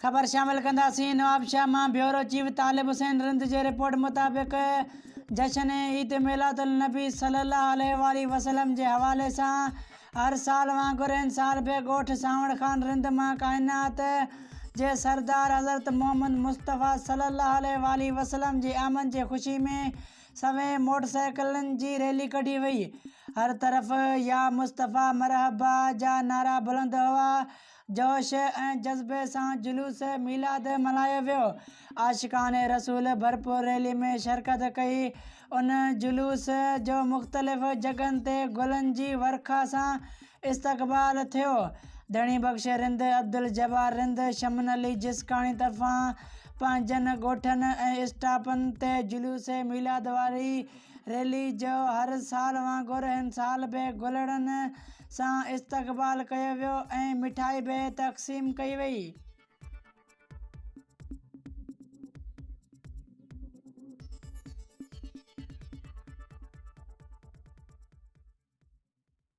خبر شامل ڪنداسين نوابشاهه مان بيورو چيف طالب حسين رند جي رپورٽ مطابق جشن عيد ميلاد النبي صلي الله عليه واٰله وسلم جي حوالي سان هر سال وانگر هن سال به ڳوٺ سانوڻ خان رند مان ڪائنات جي سردار حضرت محمد مصطفيٰ صلي الله عليه واٰله وسلم جي آمد جي خوشي ۾ سوين موٽرسائيڪلن جي ريلي ڪڍي وئي. هر طرف يا مصطفيٰ مرحبا جا نعرا بلند هئا. جوش ۽ جذبي سان جلوس ميلاد ملهايو ويو. عاشقان رسول ڀرپور ريلي ۾ شرڪت ڪئي. ان جلوس جو مختلف جڳهن تي گلن جي ورکا سان استقبال ٿيو. ڌڻي بخش رند، عبدالجبار رند، شمن علي جسڪاڻي طرفان پنهنجن ڳوٺن ۽ اسٽاپن تي جلوس ميلاد واري ريلي جو هر سال وانگر هن سال به گلڙن سان استقبال ڪيو ويو ۽ مٺائي به تقسيم ڪئي وئي.